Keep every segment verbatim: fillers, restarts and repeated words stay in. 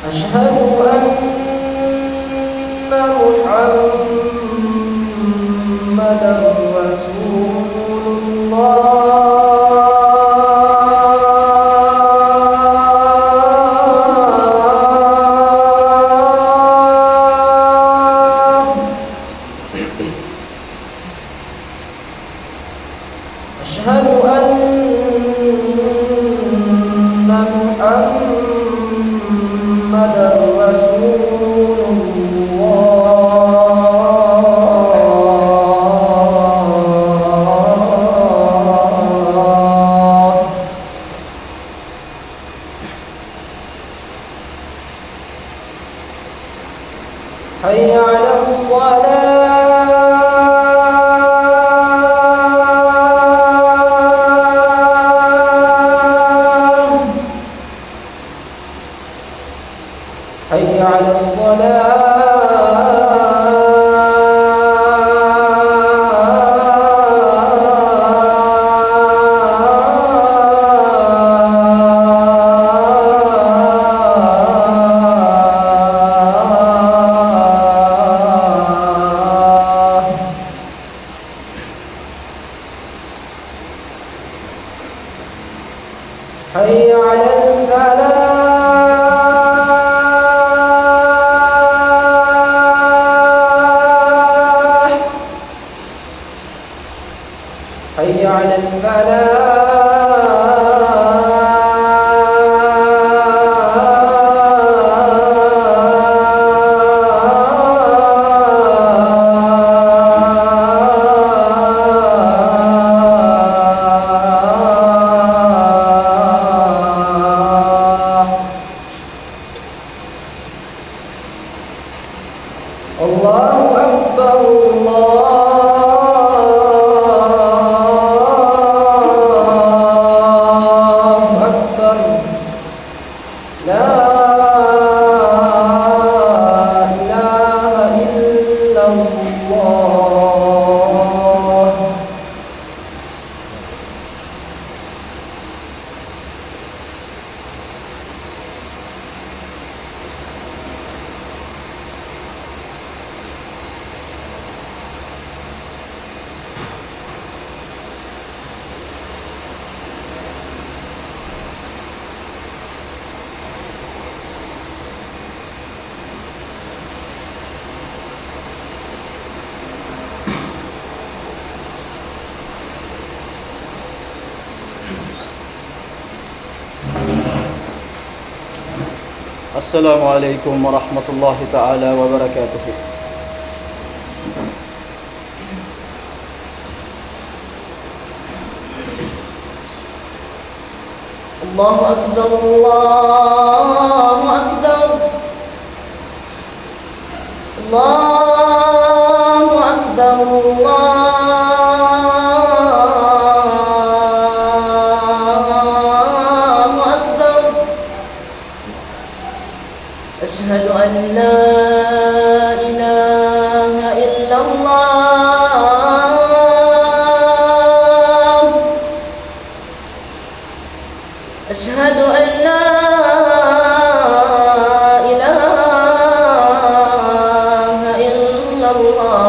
أشهد أن محمدا رسول الله. أشهد أن محمدا رسول الله. حي على الصلاة. حي على الصلاة. حي على الفلاح. حي على الفلاح. الله أكبر، الله أكبر. لا إله إلا الله. السلام عليكم ورحمة الله تعالى وبركاته. الله أكبر، الله أكبر، الله أكبر، الله أكبر. أشهد أن لا إله إلا الله. أشهد أن لا إله إلا الله.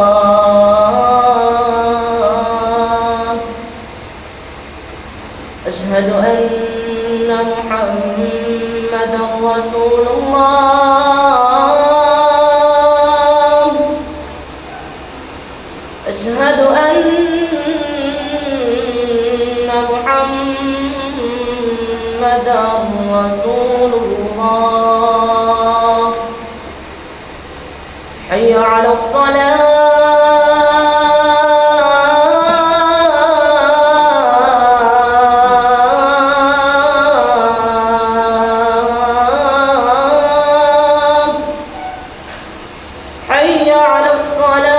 أشهد أن محمدا رسول الله. أشهد أن محمدا رسول الله. حي على الصلاة. حي على الصلاة.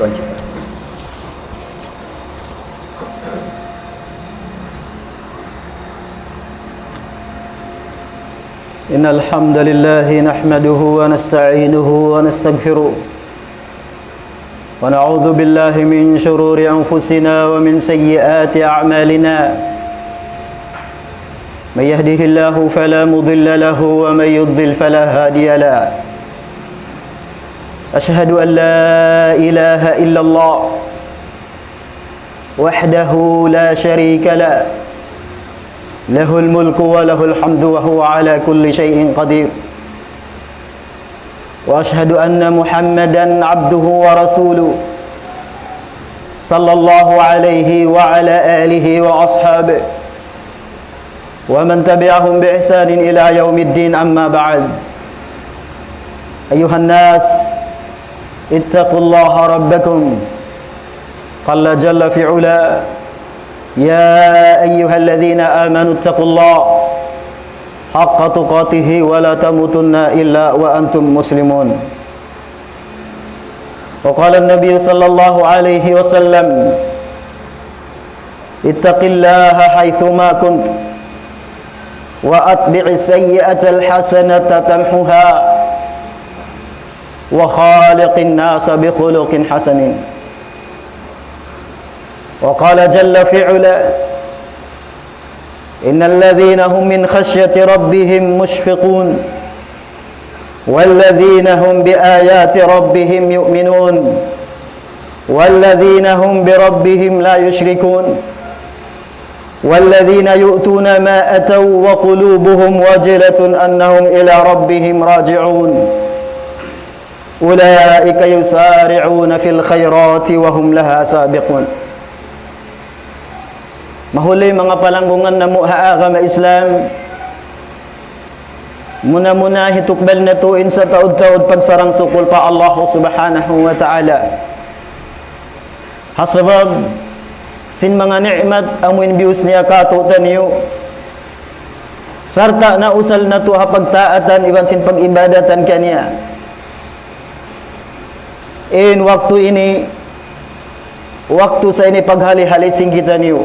إن الحمد لله نحمده ونستعينه ونستغفره، ونعوذ بالله من شرور أنفسنا ومن سيئات أعمالنا. من يهده الله فلا مضل له، ومن يضلل فلا هادي له. أشهد أن لا إله إلا الله وحده لا شريك له، له الملك وله الحمد وهو على كل شيء قدير. وأشهد أن محمدا عبده ورسوله، صلى الله عليه وعلى آله وأصحابه ومن تبعهم بإحسان إلى يوم الدين، أما بعد. أيها الناس، اتقوا الله ربكم. قال جل في علاه: يا أيها الذين آمنوا اتقوا الله حق تقاته ولا تموتن إلا وأنتم مسلمون. وقال النبي صلى الله عليه وسلم: اتق الله حيثما كنت، وأتبع السيئة الحسنة تمحها، وخالق الناس بخلق حسن. وقال جل في علاه: إن الذين هم من خشية ربهم مشفقون، والذين هم بآيات ربهم يؤمنون، والذين هم بربهم لا يشركون، والذين يؤتون ما أتوا وقلوبهم وجلة أنهم إلى ربهم راجعون. أولئك يسارعون في الخيرات وهم لها سابقون. Mahuli manga palanggungan namu' ha agama Islam, muna-muna hitukbal natu' in sataud-taud pagsarang-sukul pa Allah Subhanahu wa Ta'ala. Ha sabab sin manga ni'mat amu in biyus niya kātu'niyu, sarta' nausal natu' ha pagtaatan iban sin pag-ibadatan kaniya. In waktu ini, waktu sa ini paghali-hali sin kitaniyu.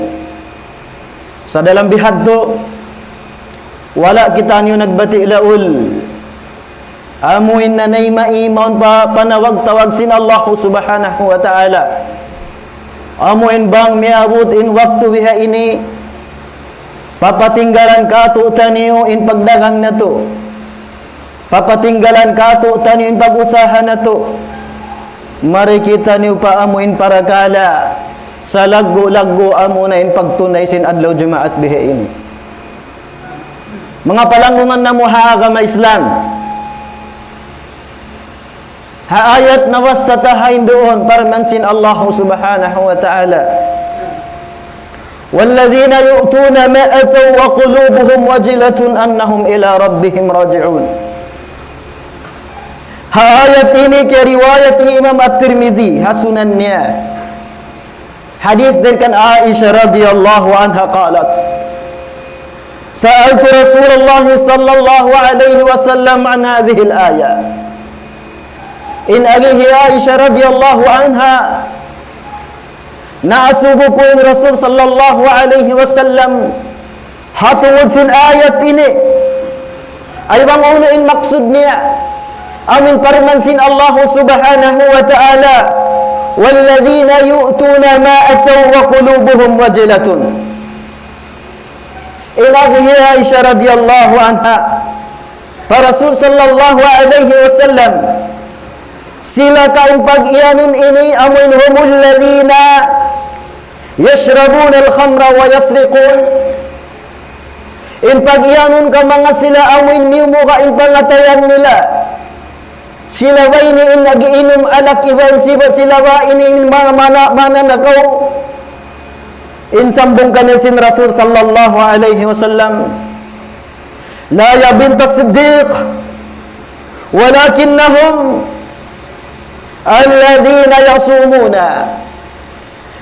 Sa dalam bihadtu, wala' kitaniyu nagbati' laul. Amu in nanay maimaun pa panawag-tawag sin Allahu Subhanahu wa Ta'ala. Amu in bang miyabut in waktu biha ini, papatinggalan kātu'niyu in pagdagang natu'. Papatinggalan kātu'niyu in pag-usaha natu'. Mari kitaniyu pa amu in parakala', salaggu'-laggu' amuna in pagtunay sin adlaw Jumaat biha ini. Manga palanggungan namu' ha agama Islam. Ha ayat nawassata ha induun parman sin Allahu Subhanahu wa Ta'ala: والذين يؤتون ما أتوا وقلوبهم وجلة أنهم إلى ربهم راجعون. Ha ayat ini kiyariwayat hi Imam At-Tirmidhi ha Sunan niya. Hadith dayn kan Aisha radiyallahu anha قالت: سألت رسول الله صلى الله عليه وسلم عن هذه الآية. In agi hi Aisha radiyallahu anha, naasubu ku in Rasul sallallahu alayhi wasallam ha tungud sin ayat ini. Ay bang unu in maksud niya? Amu in parman sin Allahu Subhanahu wa Ta'ala: والذين يؤتون ما أتوا وقلوبهم وجلة. In agi hi Aisha radiyallahu anha pa Rasul sallallahu alayhi wasallam, sila ka in pag-iyanun ini amu in هم الذين يشربون الخمر ويسرقون. In pag-iyanun ka manga sila amu in miyumuga' in pangatayan nila. Sila ba ini in nag-iinum alak iban siba sila ba ini in manga mana, mananakaw? In sambung kaniya sin Rasul sallallahu alayhi wasallam: لا يا بنت الصديق، ولكنهم الذين يصومون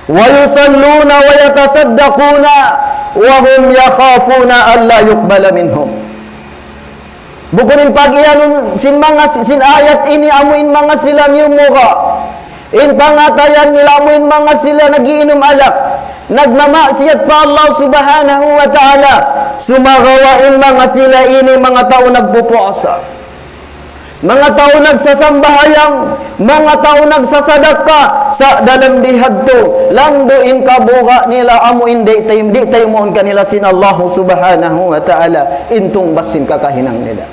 ويصلون ويتصدقون وهم يخافون ألا يقبل منهم. Bukun in pag-iyanun sin manga, sin ayat ini amu in manga sila miyumuga'. In pangatayan nila amu in manga sila nag-iinum alak, nagmamaksiyat pa Allah Subhanahu wa Ta'ala, sumagawa' in manga sila ini manga tau nagpupuasa, manga tau nagsasambahayang, manga tau nagsasadakka, sa' dalam bihadtu, landu' in kabuga' nila amu in di' tay-, di' taymaun kanila sin Allah Subhanahu wa Ta'ala, in tungbas sin kakahinang nila.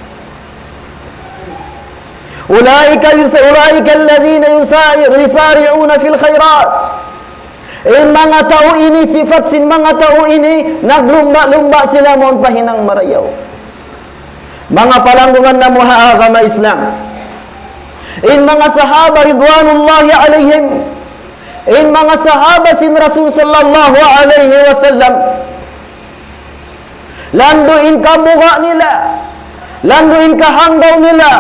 أولئك يس-، أولئك الذين يسارع-، يسارعون في الخيرات. In manga tau ini, sipat sin manga tau ini, naglumba'-lumba' sila mawn pa hinang marayaw. Manga palanggungan namu' ha agama Islam. In manga sahaba ridwanullahi alayhim, in manga sahaba sin Rasul sallallahu alayhi wasallam, landu' in kabuga' nila, landu' in kahanggaw nila,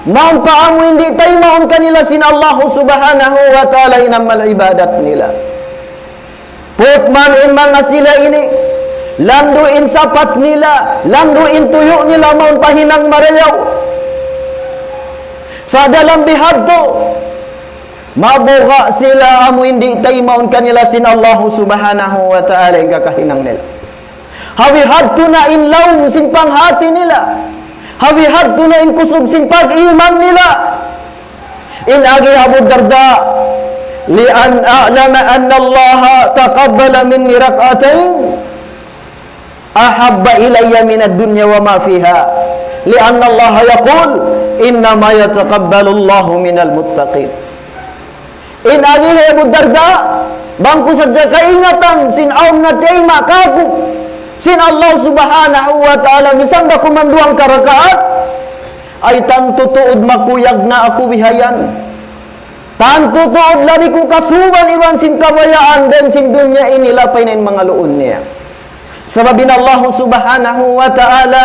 mawn pa amu in di' taymaun kanila sin Allah Subhanahu wa Ta'ala in amal ibadat nila. Putman in manga sila ini, landu' in sapat nila, landu' in tuyu' nila mawn pa hinang marayaw. Sa' dalam bihadtu, mabuga' sila amu in di' taymaun kanila sin Allah Subhanahu wa Ta'ala in kakahinang nila. Ha bihadtu na in lawm sin panghati nila. Ha bihadtu na in kusug sin pag-iman nila. In agi Abu Darda, لأن أعلم أن الله تقبل مني ركعتين أحب إلي من الدنيا وما فيها، لأن الله يقول: إنما يتقبل الله من المتقين. In agi hi Abu Darda, bang ku sadja kaingatan sin awn natayma' kāku' sin Allah Subhanahu wa Ta'ala, misan da kuman duwang ka rakaat, ay tantu tuud makuyag na aku bihayan. Tantu tuud labi ku kasuban iban sin kabayaan dayn sin dunya ini lapay na in manga luun niya. Sabab in Allah Subhanahu wa Ta'ala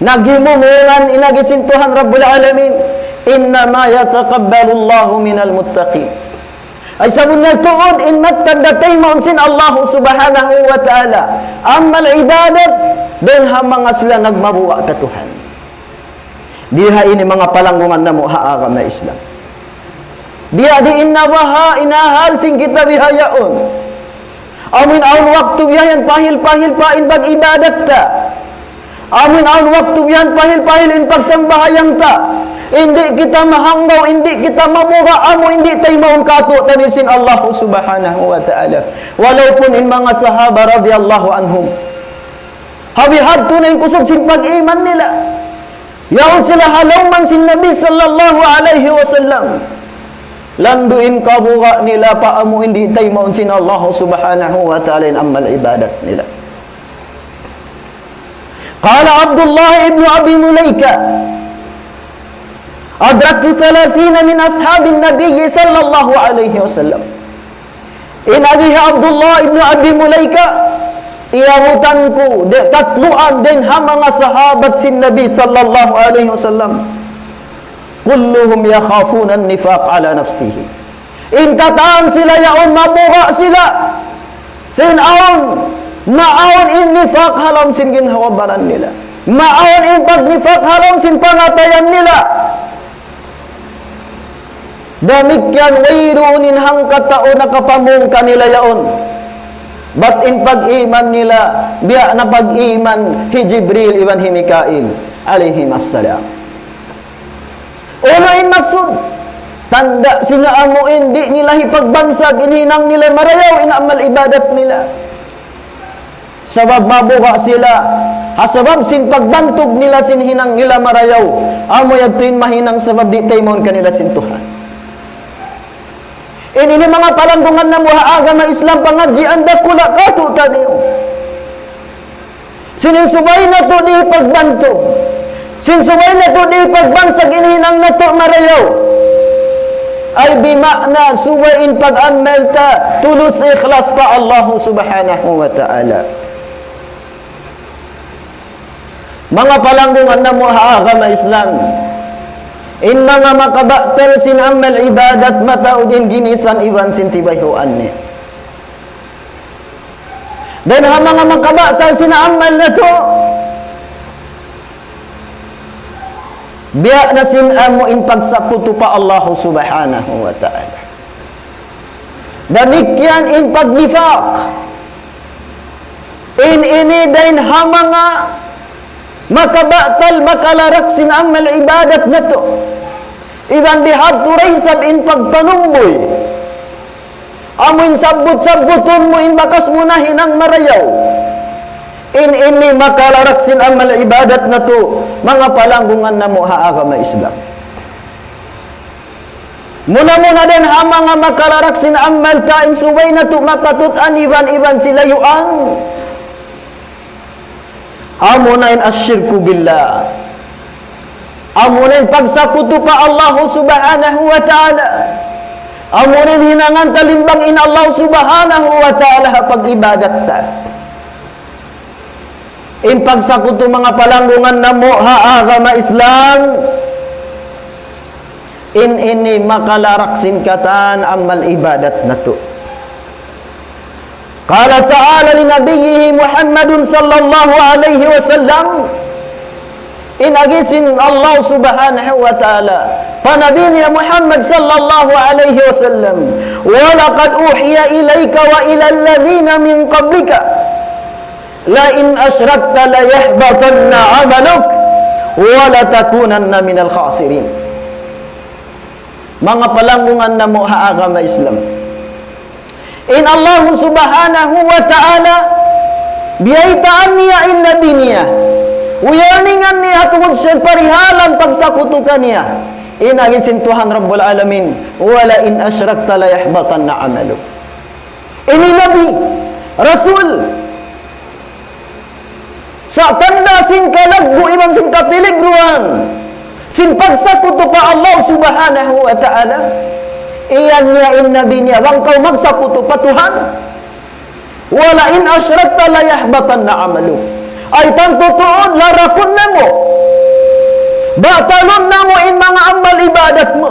naghimumungan in agi sin Tuhan Rabbul Alamin, إنما يتقبل الله من المتقين. Ay sabunnal tuud in mattan da taymaun sin Allah Subhanahu wa Ta'ala amal ibadat dayn ha manga sila nagmabuga' pa Tuhan. Di ha ini manga palanggungan namu' ha agama Islam. Biya' diin na baha' in hal sin kita bihaun. Amu in awn waktu biya' yan pahil-pahil pa in pag-ibadat ta. Amu in awn waktu biya' yan pahil-pahil in pagsambahayang ta. Di' kita mahanggaw, di' kita mabuga', amu in di' taymaun kātu'niyu sin Allah Subhanahu wa Ta'ala. Walaupun in manga sahaba radiyallahu anhum, ha bihadtu na in kusug sin pag-iman nila. Yaun sila ha lawm sin Nabi sallallahu alayhi wasallam. Landu' in kabuga' nila pa amu in di' taymaun sin Allah Subhanahu wa Ta'ala in amal ibadat nila. قال عبد الله بن أبي مليكة: أدركت ثلاثين من أصحاب النبي صلى الله عليه وسلم. In agi hi Abdullah ibn Abi Mulaika, iyabutan ku, di' katluan dayn ha manga sahabat sin Nabi sallallahu alayhi wasallam. كلهم يخافون النفاق على نفسه. In katan sila yaun mabuga' sila. Sin awn, maawn in nifaq ha lawm sin ginhawa-baran nila. Maawn in pagnifaq ha lawm sin pangatayan nila. Damikkiyan wayruun in hangkatau nakapamung kanila yaun. Bat in pag-iman nila, biya' na pag-iman hi Jibril iban hi Mikail alayhim assalam. Unu in maksud? Tanda' sin amu in di' nila hipagbansag in hinang nila marayaw in amal ibadat nila. Sabab mabuga' sila, ha sabab sin pagbantug nila sin hinang nila marayaw, amu yadtu in mahinang sabab di' taymaun kanila sin Tuhan. Ini, ini manga palanggungan namu' ha agama Islam, pangadjian dakula' kātu'niyu. Sin subay natu' di' pagbantug. Sin subay natu' di' pagbansag in hinang natu' marayaw. Ay bima'na subay in pag-amal ta, tulus ikhlas pa Allah Subhanahu wa Ta'ala. Manga palanggungan namu' ha agama Islam. In manga makabatal sin amal ibadat mataud in ginisan iban sin tibayhuan niya. Dayn ha manga makabatal sin amal natu', Biya' na sin amu in pagsakutu pa Allah Subhanahu wa Ta'ala. Damikkiyan in pagnifaq. In ini dayn ha manga makabatal, makalarak sin amal ibadat natu'. Iban bihadtu da isab in pagpanumbuy. Amu in sabbut-sabbutun mu in bakas mu nahinang marayaw. In ini makalarak sin amal ibadat natu', manga palanggungan namu' ha agama Islam. Muna-muna dayn ha manga makalarak sin amal ta in subay natu' mapatut aniban-iban sin layuan. Amuna in ash-shirku billah. Amuna in pagsakutu pa Allah Subhanahu wa Ta'ala. Amuna in hinangan ta limbang in Allah Subhanahu wa Ta'ala ha pag-ibadat ta. In pagsakutu, manga palanggungan namu' ha agama Islam, in ini makalarak sin katan amal ibadat natu'. قال تعالى لنبيه محمد صلى الله عليه وسلم. In agi sin Allah Subhanahu wa Ta'ala pa Nabi niya Muhammad sallallahu alayhi wasallam, ولقد أوحي إليك وإلى الذين من قبلك لئن أشركت ليحبطن عملك ولتكونن من الخاسرين. Manga palanggungan namu' ha agama Islam. In Allah Subhanahu wa Ta'ala, biyaytaan niya in Nabi niya. Warningan niya tungud sin parihalan pagsakutu kaniya. In agi sin Tuhan Rabbul Alamin, ولئن أشركت ليحبطن عملك. Ini Nabi, Rasul, sa' tanda' sin kalaggu' iban sin kapiligruhan sin pagsakutu pa Allah Subhanahu wa Ta'ala. Iyan niya in Nabi niya, bang kaw magsakutu pa Tuhan, ولئن أشركت ليحبطن عملك. Ay tantu tuud, larakun namu', batalun namu' in manga amal ibadat mu.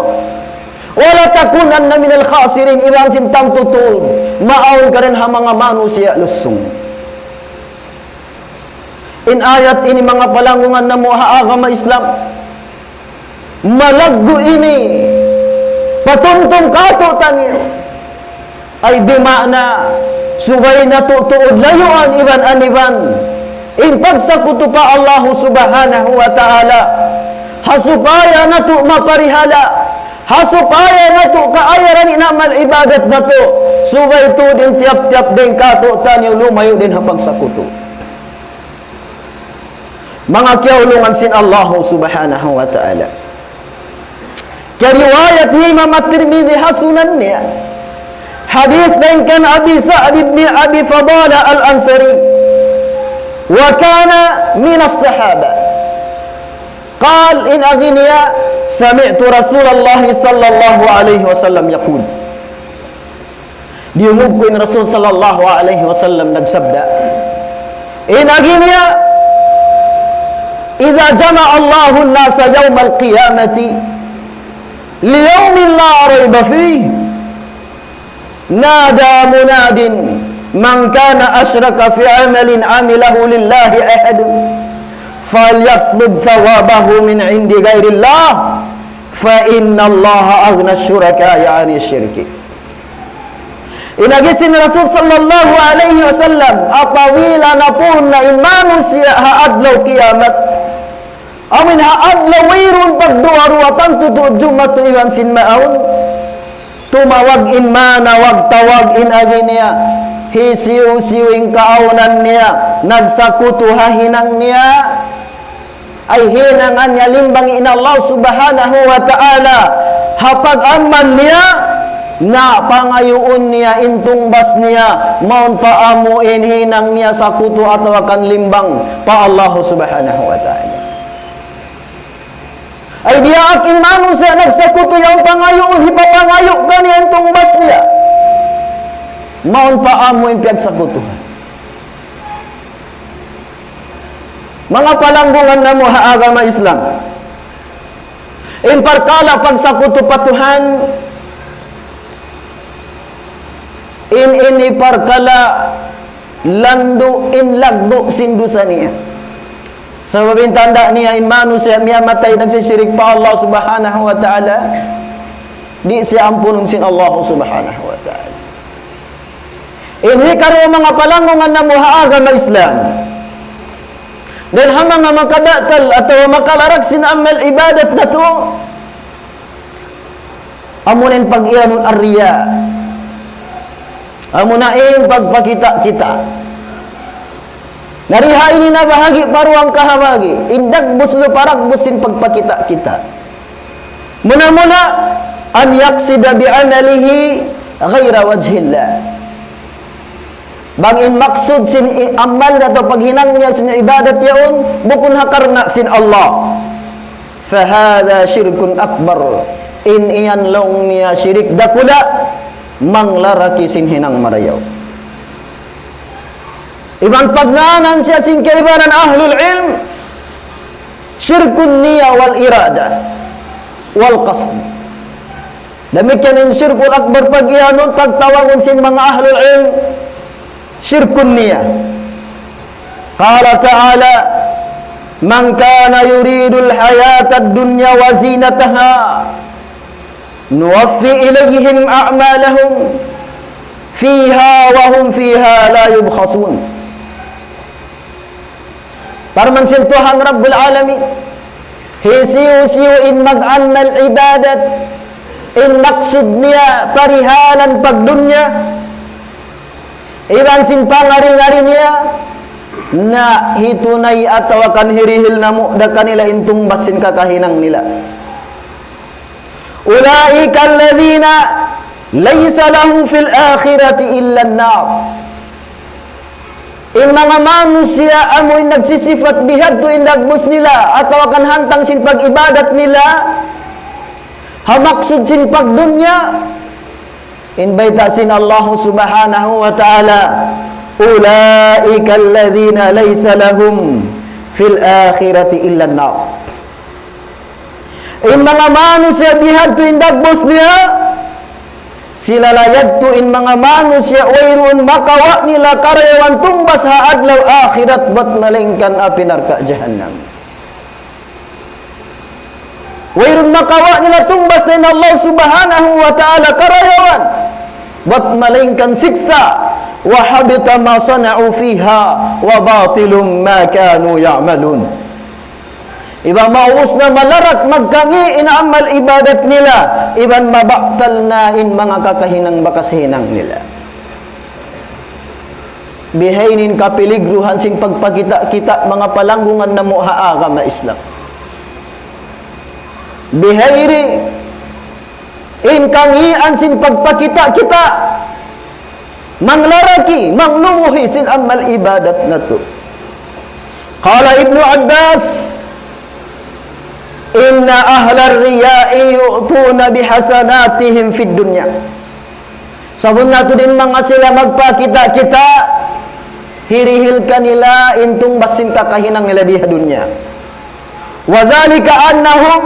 ولتكونن من الخاسرين, iban sin tantu tuud, maawn ka dayn ha manga manusiya' lusung. In ayat ini, manga palanggungan namu' ha agama Islam, malaggu' ini patumtum kātu'niyu. Ay bima'na, subay natu' tuud layuan iban aniban in pagsakutu pa Allah Subhanahu wa Ta'ala. Ha supaya natu' maparihala', ha supaya natu' kaayaran in amal ibadat natu', subay tuud in tiyap-tiyap dayn kātu'niyu lumayu' dayn ha pagsakutu. Manga kiyaulungan sin Allah Subhanahu wa Ta'ala. Kiyariwayat hi Imam At-Tirmidhi ha Sunan niya. Hadith dayn kan Abi Sa'd ibn Abi Fadala Al-Ansari. وكان من الصحابة. قال, in agi niya, سمعت رسول الله صلى الله عليه وسلم يقول. Diyungug ku in Rasul sallallahu alayhi wasallam nagsabda. In agi niya, إذا جمع الله الناس يوم القيامة ليوم لا ريب فيه نادى مناد من كان أشرك في عمل عمله لله أحد فليطلب ثوابه من عند غير الله فإن الله أغنى الشركاء عن الشرك. In agi sin Rasul sallallahu alayhi wasallam, apabila napun na in manusiya' ha adlaw kiyamat, amuin ha adlaw wayruun pagduwa-ruwa, tantu tuud jumatu iban sin maawn, tumawag in manawag-tawag in agi niya, hisiyu-siyu in kaawnan niya nagsakutu ha hinang niya, ay hinangan niya limbang in Allah Subhanahu wa Ta'ala ha pag-amal niya, na pangayuun niya in tungbas niya, mawn pa amu in hinang niya sakutu atawa kan limbang pa Allah Subhanahu wa Ta'ala. Ay diyaak in manusiya' nagsakutu yaun pangayuun, hipapangayu' kaniya in tungbas niya, mawn pa amu in piyagsakutuhan. Manga palanggungan namu' ha agama Islam, in parkala' pagsakutu pa Tuhan, in ini parkala' landu' in laggu' sin dusa niya. Sabab in tanda' niya in manusiya' miyatay nagsisirik pa Allah Subhanahu wa Ta'ala, di' siya ampunun sin Allah Subhanahu wa Ta'ala. In hikaruwa, manga palanggungan namu' ha agama Islam, dayn ha manga makabatal atawa makalarak sin amal ibadat natu', amuna in pag-iyanun ar-riya. Amuna in pagpakita'-kita'. Na di ha ini nabahagi' pa duwa kahabagi'. In dagbus lupa dagbus sin pagpakita'-kita'. Muna-muna, أن يقصد بعمله غير وجه الله. Bang in maksud sin i-, amal atawa paghinang niya sin ibadat yaun, bukun ha karna' sin Allah. فهذا شرك أكبر. In yan laung niya shirik dakula', manglaraki sin hinang marayaw. Iban pagngānan siya sin kaibanan ahlul ilm, شرك النية والإرادة والقصد. Damikkiyan in shirkul akbar pag-iyanun, pagtawagun sin manga ahlul ilm, شرك النية. قال تعالى: من كان يريد الحياة الدنيا وزينتها نوف إليهم أعمالهم فيها وهم فيها لا يبخسون. Parman sin Tuhan Rabbul Alamin, hisiyu-siyu in mag-amal ibadat, in maksud niya parihalan pagdunya, iban sin pangari-ngari niya, na hitunay atawa kan hirihil namu' da kanila in tungbas sin kakahinang nila. أولئك الذين ليس لهم في الآخرة إلا النار. In manga manusiya' amu in nagsisipat bihadtu in dagbus nila, atawa kan hantang sin pag-ibadat nila, ha maksud sin pagdunya, in bayta' sin Allah Subhanahu wa Ta'ala, أولئك الذين ليس لهم في الآخرة إلا النار. In manga manusiya' bihadtu in dagbus niya, sila la yadtu in manga manusiya' wayruun makawa' nila karayawan tungbas ha adlaw akhirat bat malaingkan api narka' jahannam. Wayruun makawa' nila tungbas dayn Allah Subhanahu wa Ta'ala karayawan bat malaingkan siksa'. وحبط ما صنعوا فيها وباطل ما كانوا يعملون. Iban maubus na malarak magkangi' in amal ibadat nila, iban mabatal na in manga kakahinang bakas hinang nila. Bihaini in kapiligruhan sin pagpakita'-kita' manga palanggungan namu' ha agama Islam. Bihaini in kangīan sin pagpakita'-kita', manglaraki, manglumuhi sin amal ibadat natu'. قال ابن عباس: إن أهل الرياء يؤتون بحسناتهم في الدنيا. Sabunnal tuud in manga sila magpakita'-kita', hirihil kanila in tungbas sin kakahinang nila di ha dunya. وذلك أنهم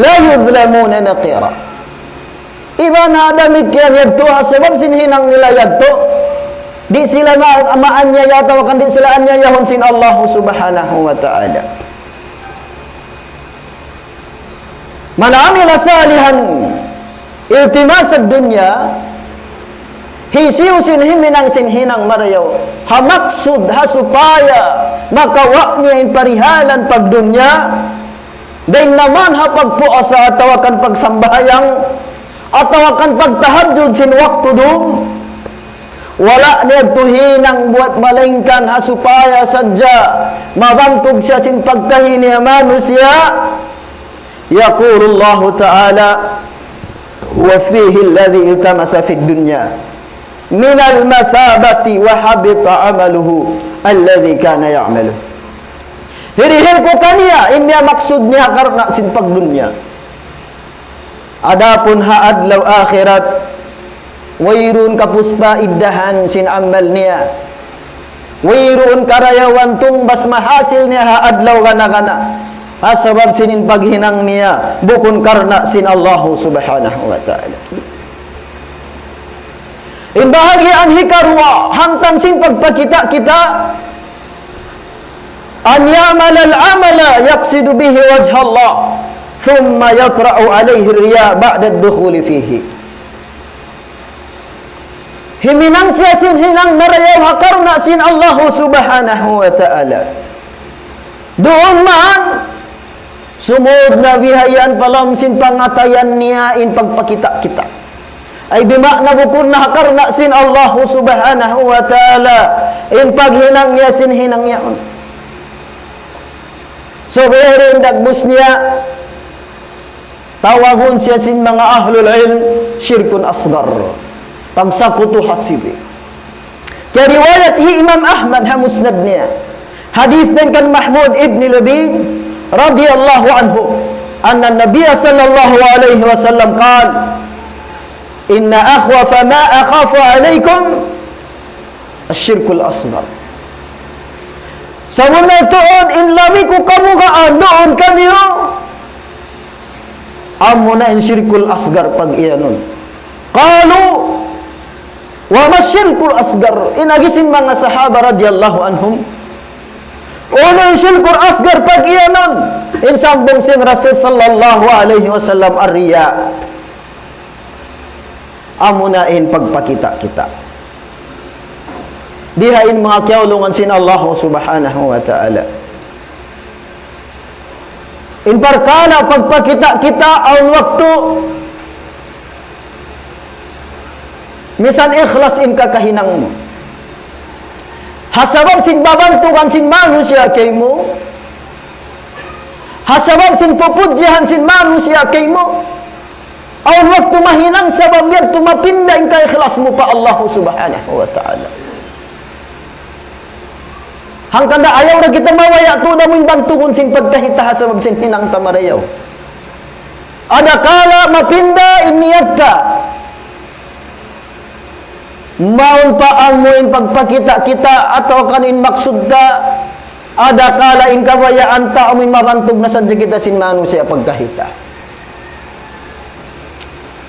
لا يظلمون نقيرا. Iban ha damikkiyan yadtu, ha sabab sin hinang nila yadtu, di' sila ma-, maanyaya atawa kan di' sila anyayahun sin Allah Subhanahu wa Ta'ala. من عمل صالحا التماس الدنيا, hisiyu-siyu in huminang sin hinang marayaw, ha maksud, ha supaya makawa' niya in parihalan pagdunya, dayn naman ha pagpuasa atawa kan pagsambahayang, atawa kan pagtahajjud sin waktu dum, wala' niya tuud hinang buwat malaingkan ha supaya sadja mabantug siya sin pagkahi niya manusiya'. يقول الله تعالى: وفيه الذي التمس في الدنيا من المثابة وحبط عمله الذي كان يعمله. Hirihil ku kaniya in miyamaksud niya karna' sin pagdunya. Adapun ha adlaw akhirat, wayruun kapuspaiddahan sin amal niya. Wayruun karayawan tungbas mahasil niya ha adlaw gana-gana. Ha sabab sin in paghinang niya, bukun karna' sin Allahu Subhanahu wa Ta'ala. In bahagian hikaruwa, hantang sin pagpakita'-kita', أن يعمل العمل يقصد به وجه الله ثم يطرأ عليه الرياء بعد الدخول فيه. Himinang siya sin hinang marayaw ha karna' sin Allahu Subhanahu wa Ta'ala. Duun man, sumud na bihayan pa lawm sin pangatayan niya in pagpakita'-kita'. Ay bima'na bukun na ha karna' sin Allahu Subhanahu wa Ta'ala in paghinang niya sin hinang yaun. So, bihayan dagbus niya, tawagun siya sin manga ahlul ilm, shirkun asgar. Pagsakutu ha sibi'. Kariwayat hi Imam Ahmad ha Musnad niya. Hadith dayn kan Mahmud ibn Labid radiyallahu anhu. أن النبي صلى الله عليه وسلم قال: إن أخوف ما أخاف عليكم الشرك الأصغر. Sabunnal tuud in labi ku kabugaan duun kaniyu, amuna in shirkul asgar pag-iyanun. قالوا: وما الشرك الأصغر؟ In agi sin manga sahaba radiyallahu anhum, unu in shirkul asgar pag-iyanun? In sambung sin Rasul sallallahu alayhi wasallam, الرياء. Amuna in pagpakita'-kita'. Diha in manga kiyaulungan sin Allah subhanahu wa ta'ala. In parkala' pagpakita'-kita' awn waktu, misan ikhlas in kakahinang mu. Ha sabab sin babantugan sin manusiya' kaymu. Ha sabab sin pupudjihan sin manusiya' kaymu. Awn waktu mahinang sabab yadtu mapinda in kaikhlas mu pa Allah subhanahu wa ta'ala. Hangkan da ayaw da kita mabaya' tuud amu in bantugun sin pagkahita ha sabab sin hinang ta marayaw. Adakala mapinda in niyat ta. Mawn pa amu in pagpakita'-kita' atawa kan in maksud ta, adakala in kabayaan ta amu in mabantug na sadja kita sin manusiya' pagkahita.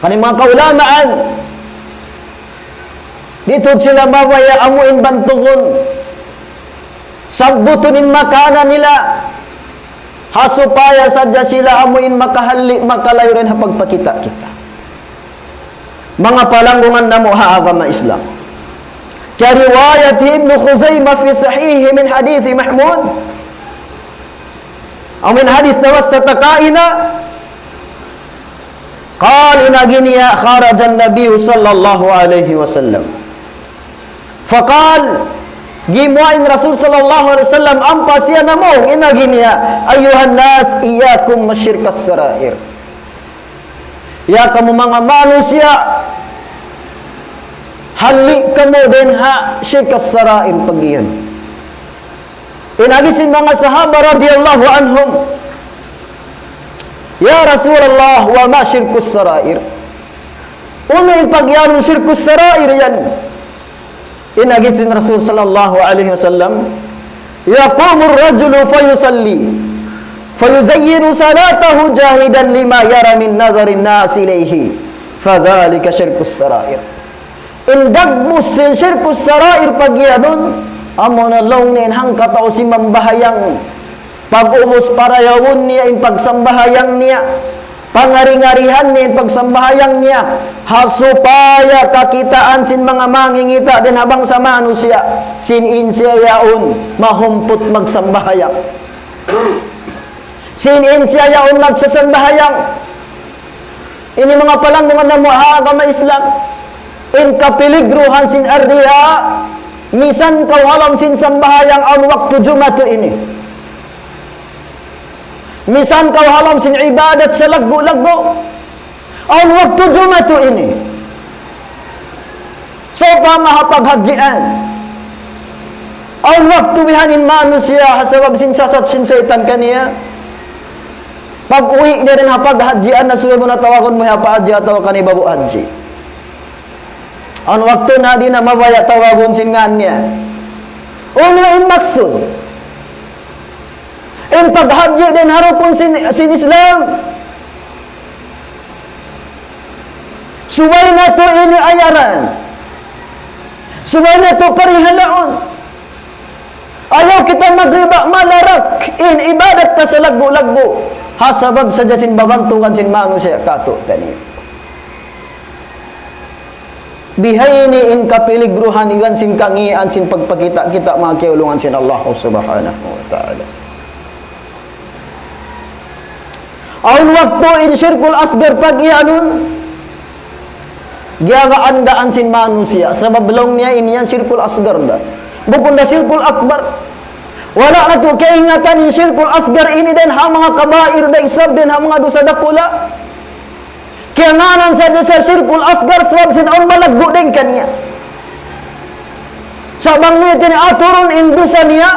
Kan in manga kaulamaan, di' tuud sila mabaya' amu in bantugun, sabbutun in makana nila, ha supaya sadja sila amu in makahalli', makalayu' dayn ha pagpakita'-kita'. Manga palanggungan namu' ha agama Islam. Kariwayat Ibnu Khuzaymah fi Sahihihi min hadithi Mahmud. Amu in hadith na masa ta kaina. قال, in agi niya, خرج النبي صلى الله عليه وسلم. فقال, gimuwa' in Rasul sallallahu alayhi wasallam, ampa siya namung, in agi niya, أيها الناس إياكم وشرك السرائر. Ya kamu manga manusiya', halli' kamu dayn ha shirk as-sarair pag-iyan. In agi sin manga sahaba radiyallahu anhum, يا رسول الله وما شرك السرائر؟ Unu in pag-iyanun shirk as-sarair yan? In agi sin Rasul sallallahu alayhi wasallam, يقوم الرجل فيصلي فيزين صلاته جاهدا لما يرى من نظر الناس إليه فذلك شرك السرائر. In dagbus sin shirk as-sarair pag-iyanun, amuna laung niya in hangkatau simambahayang, pag-ubus parayawun niya in pagsambahayang niya, pangari-ngarihan niya in pagsambahayang niya, ha supaya kakitaan sin manga mangingita' dayn ha bangsa manusiya', sin in siya yaun mahumput magsambahayang. Sin in siya yaun magsasambahayang. Ini manga palanggungan namu' ha agama Islam. In kapiligruhan sin ar-riya, misan kaw ha lawm sin sambahayang awn waktu jumatu ini. Misan kaw ha lawm sin ibadat salaggu'-laggu', awn waktu jumatu ini. Sawpama ha paghadjian, awn waktu bihan in manusiya' ha sabab sin sasat sin saytan kaniya. Pag-uwi' niya dayn ha paghadjian na subay mu na tawagun mu, "Ya pa hadji," atawa kan "Hi babu' hadji." Awn waktu na di' na mabaya' tawagun sin ngan niya. Unu in maksud? In paghadji dayn ha rukun sin, sin Islam. Subay natu' ini ayaran. Subay natu' parihalaun. Ayaw kita magriba' malara In ibadat ta salaggu'-laggu', ha sabab sadja sin babantugan sin manusiya' katu'taniyu. Bihaini in kapiligruhan iban sin kangīan sin pagpakita'-kita' manga kiyaulungan sin Allah Subhanahu wa Ta'ala. Awn waktu in shirkul asgar pag-iyanun, giyagaan-gaan sin manusiya', sabab laung niya in yan shirkul asgar da. Bukun da shirkul akbar. Wala' natu' kaingatan in shirkul asgar ini dayn ha manga kabair da isab, dayn ha manga dusa dakula'. Kiyangānan sadja siya shirkul asgar sabab sin awn malaggu' dayn kaniya. Sa' bang niya ini aturun in dusa niya,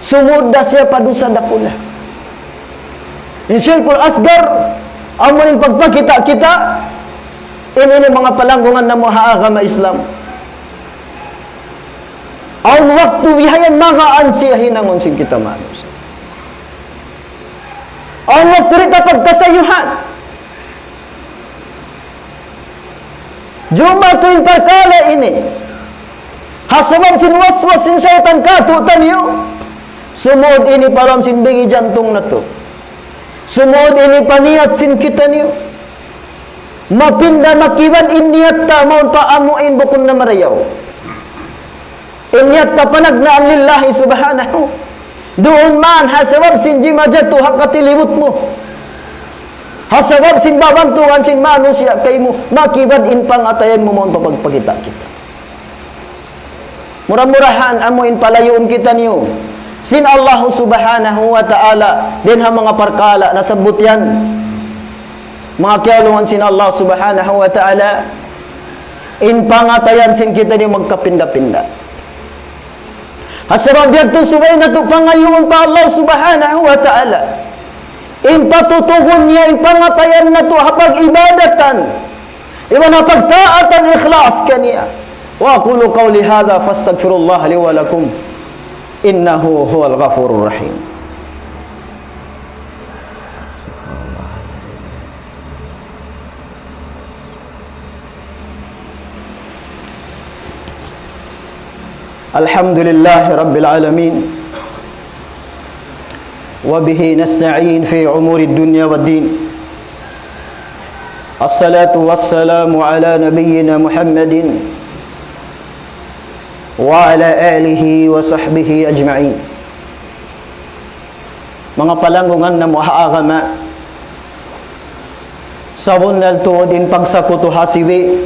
sumud da siya pa dusa dakula'. In shirkul asgar, amu in pagpakita'-kita', in ini manga palanggungan namu' ha agama Islam. Awn waktu bihayan magaan siya hinangun sin kita manusiya'. Awn waktu di' ta pagkasayuhan. Jumatu in parkala' ini. Ha sabab sin waswas sin saytan katu'taniyu. Sumud ini pa lawm sin bigi jantung natu'. Sumud ini pa niyat sin kitaniyu. Mapinda makiban in niyat ta mawn pa amu in bukun na marayaw. In niyat ta panagnaan lillahi subhanahu. Duun man ha sabab sin jimajatu ha katilibut mu. Ha sabab sin babantugan sin manusiya' kaymu, makiban in pangatayan mu mawn pa pagpakita'-kita'. Mura-murahan amu in palayuun kitaniyu sin Allah subhanahu wa ta'ala, dayn ha manga parkala' nasabbut yan. Manga kiyaulungan sin Allah subhanahu wa ta'ala, in pangatayan sin kitaniyu magkapinda-pinda. Ha sabab yadtu subay natu' pangayuun pa Allah subhanahu wa ta'ala. In patutuhun niya, in pangatayan natu' ha pag-ibadatan. Iban ha pagtaatan ikhlas kaniya. وأقول قولي هذا فأستغفر الله لي ولكم إنه هو الغفور الرحيم. الحمد لله رب العالمين، وبه نستعين في أمور الدنيا والدين. الصلاة والسلام على نبينا محمد وعلى آله وصحبه أجمعين. Manga palanggungan namu' ha agama, sabunnal tuud in pagsakutu ha sibi',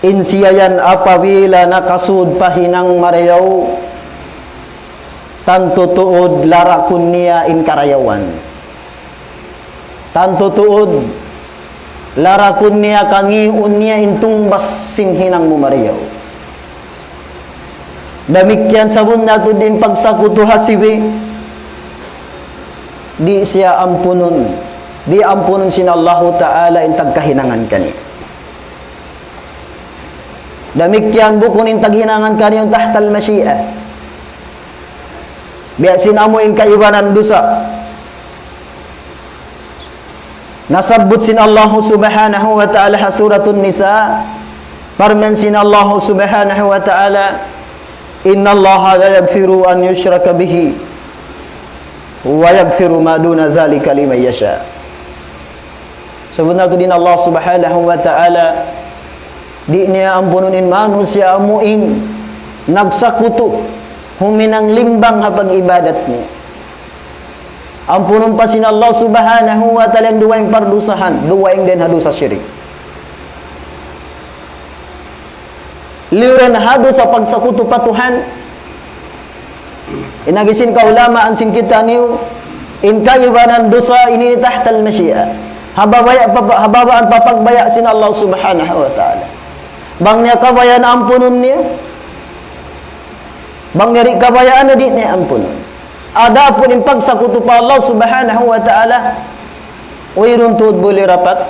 in siya yan apabila nakasud pa hinang marayaw, tantu tuud larakun niya in karayawan. Tantu tuud, larakun niya, kangīun niya in tungbas sin hinang mu marayaw. Damikkiyan sabunnal tuud in pagsakutu ha sibi', di' siya ampunun, di' ampunun sin Allahu Ta'ala in tagkahinangan kaniya. Damikkiyan bukun in taghinangan kaniya تحت المشيئة. Biya' sin amu in kaibanan dusa. Nasabbut sin Allah subhanahu wa ta'ala ha Suratun Nisa, parman sin Allah subhanahu wa ta'ala, إن الله لا يغفر أن يشرك به ويغفر ما دون ذلك لمن يشاء. Sabunnal tuud in Allah subhanahu wa ta'ala, di' niya ampunun in manusiya' amu in nagsakutu, huminang limbang ha pag-ibadat niya. Ampunun pa sin Allah subhanahu wa ta'ala in dugaing pardusahan, dugaing dayn ha dusa shirik. Liyu dayn ha dusa pagsakutu pa Tuhan. In agi sin kaulamaan sin kitaniyu, in kaibanan dusa ini تحت المشيئة. Ha baba-, ha baba-, ha babaan pa pagbaya' sin Allah subhanahu wa ta'ala. Bang niya kabayaan ampunun niya. Bang niya di' kabayaan, di' niya ampunun. Adapun in pagsakutu pa Allah subhanahu wa ta'ala, wayruun tuud buli rapat.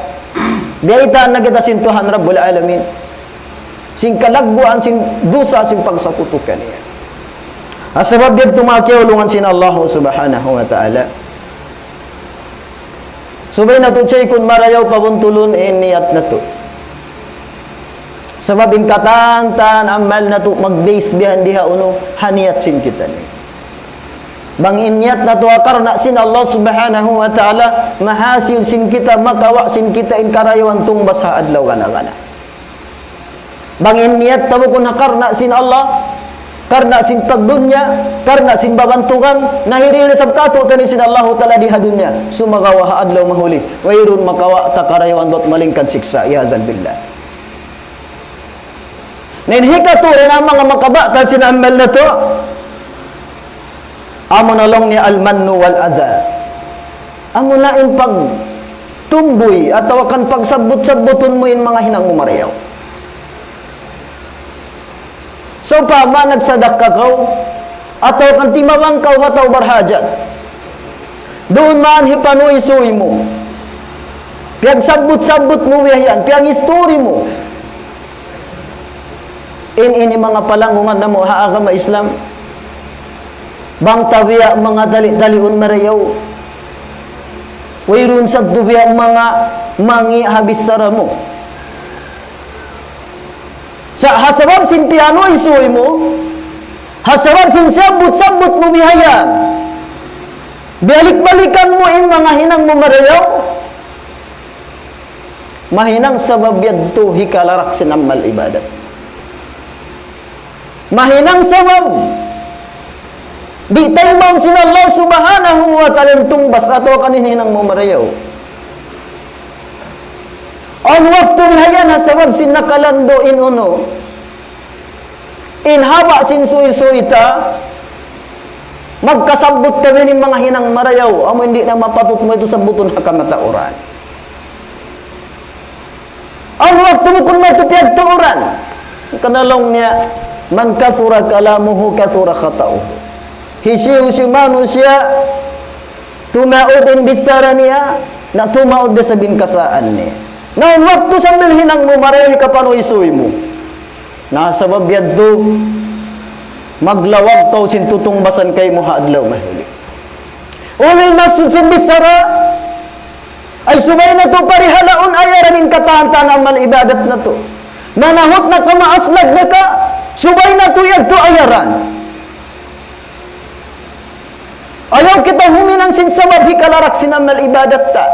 Biyaytaan na kita sin Tuhan Rabbul Alamin. Sin kalagguan, sin dusa, sin pagsakutu kaniya. Ha sabab yadtu manga kiyaulungan sin Allah subhanahu wa ta'ala. Subay natu' check-un marayaw, pabuntulun in niyat natu'. Sabab in katan-katan amal natu' mag-base bihan di ha unu, ha niyat sin kita ini. Bang in niyat natu' karna' sin Allah Subhanahu wa Ta'ala, mahasil sin kita, makawa' sin kita in karayawan tungbas ha adlaw gana-gana. Bang in niyat ta bukun ha karna' sin Allah, karna' sin pagdunya, karna' sin babantugan, nahiril isab kātu'niyu sin Allahu Ta'ala di ha dunya, sumagawa' ha adlaw mahuli, wayruun makawa' ta karayawan bat malaingkan siksa', iyadhan billah. Na in hikatu dayn ha manga makabatal sin amal natu', amuna laung niya al-mannu wal-adha. Amuna in pagtumbuy atawa kan pagsabbut-sabbutun mu in manga hinang mu marayaw. Sawpama nagsadakka kaw, atawa kan timabang kaw ha tau barhajat. Duun man hipanuysuy mu. Piyagsabbut-sabbut mu biya' yan, piyagistori mu. In ini manga palanggungan namu' ha agama Islam. Bang ta biya' manga dali-daliun marayaw. Wayruun sadtu biya' manga mangi' ha bichara mu. Sa' ha sabab sin piyanuysuy mu, ha sabab sin sabbut-sabbut mu bihayan, balik-balikan mu in manga hinang mu marayaw, mahinang sabab yadtu hikalarak sin amal ibadat. Mahinang sabab di' taymaun sin Allah Subhanahu wa Ta'ala in tungbas atawa kan in hinang mu marayaw. Awn waktu bihayan ha sabab sin nakalandu' in unu, in haba' sin suysuy ta, magkasabbut ta biya' ini manga hinang marayaw, amu in di' na mapatut mu yadtu sabbutun ha kamatauran. Awn waktu bukun mu yadtu piyagtauran. Karna' laung niya, من كثر كلامه كثر خطأه. Hisiyu-siyu manusiya' tumaud in bichara niya, na tumaud da isab in kasaan niya. Na awn waktu sambil hinang mu marayaw hikapanuysuy mu. Na sabab yadtu, maglawag kaw sin tutungbasan kaymu ha adlaw mahuli. Unu in maksud sin bichara, ay subay natu' parihalaun ayaran in katan-katan amal ibadat natu'. Manahut na ka, maaslag na ka, subay natu' yadtu ayaran. Ayaw kita huminang sin sabab hikalarak sin amal ibadat ta.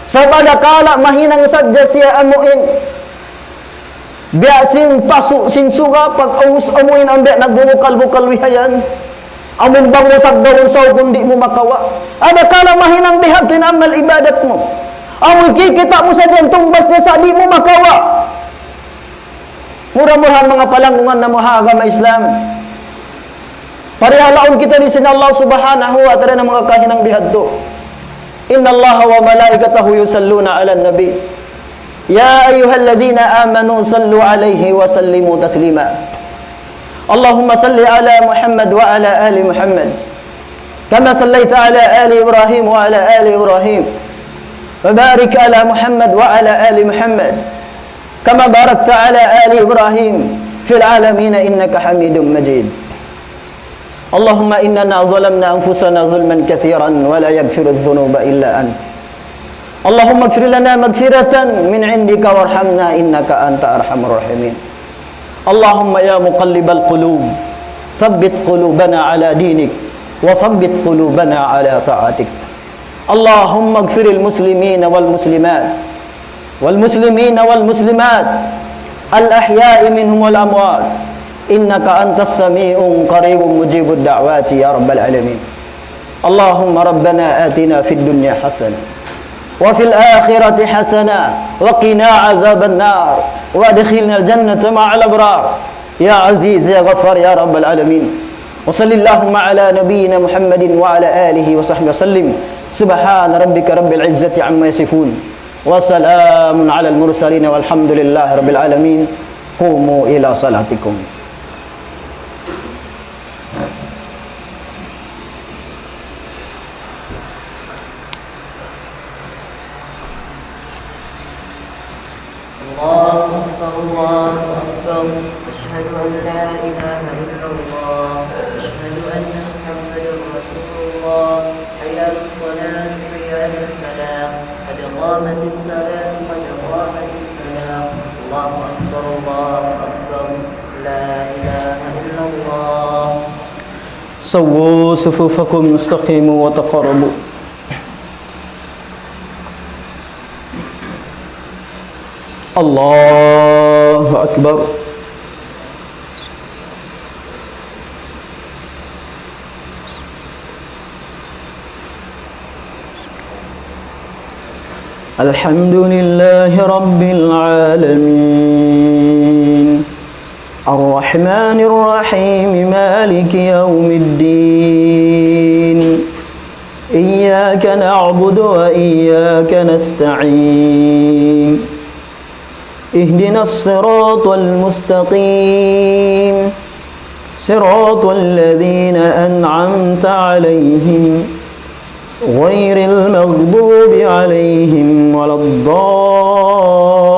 Sabab adakala' mahinang sadja siya amu in biya' sin pasu' sin suga, pag-ubus amu in biya' nagbubukal-bukal bihayan. Amun bang mu saggaun saw kun di' mu makawa'. Adakala' mahinang bihadtu in amal ibadat mu. Amun kikita' mu sadja in tungbas niya sa' di' mu makawa'. Mura-murahan manga palanggungan namu' ha agama Islam. Parihalaun kita ini sin Allah Subhanahu wa Ta'ala ha manga kahinang bihadtu. إن الله وملائكته يصلون على النبي. يا أيها الذين آمنوا صلوا عليه وسلموا تسليما. اللهم صل على محمد وعلى آل محمد. كما صليت على آل إبراهيم وعلى آل إبراهيم. وبارك على محمد وعلى آل محمد. كما باركت على آل إبراهيم في العالمين إنك حميد مجيد. اللهم إننا ظلمنا أنفسنا ظلما كثيرا ولا يغفر الذنوب إلا أنت. اللهم اغفر لنا مغفرة من عندك وارحمنا إنك أنت أرحم الراحمين. اللهم يا مقلب القلوب، ثبت قلوبنا على دينك، وثبت قلوبنا على طاعتك. اللهم اغفر المسلمين والمسلمات، والمسلمين والمسلمات، الأحياء منهم والأموات، إنك أنت السميع قريب مجيب الدعوات يا رب العالمين. اللهم ربنا آتنا في الدنيا حسنة وفي الآخرة حسنة وقنا عذاب النار وأدخلنا الجنة مع الأبرار يا عزيز يا غفار يا رب العالمين. وصل اللهم على نبينا محمد وعلى آله وصحبه وسلم. سبحان ربك رب العزة عما يصفون. وسلام على المرسلين والحمد لله رب العالمين. قوموا إلى صلاتكم. الله أكبر، الله أكبر. أشهد أن لا إله إلا الله. أشهد أن محمدا رسول الله. حي على الصلاة، حي على الفلاح. قد قامت الصلاة، قد قامت الصلاة. الله أكبر، الله أكبر. لا إله إلا الله. سووا صفوفكم واستقيموا وتقاربوا. الله أكبر. الحمد لله رب العالمين. الرحمن الرحيم. مالك يوم الدين. إياك نعبد وإياك نستعين. اهدنا الصراط المستقيم. صراط الذين أنعمت عليهم غير المغضوب عليهم ولا الضالين.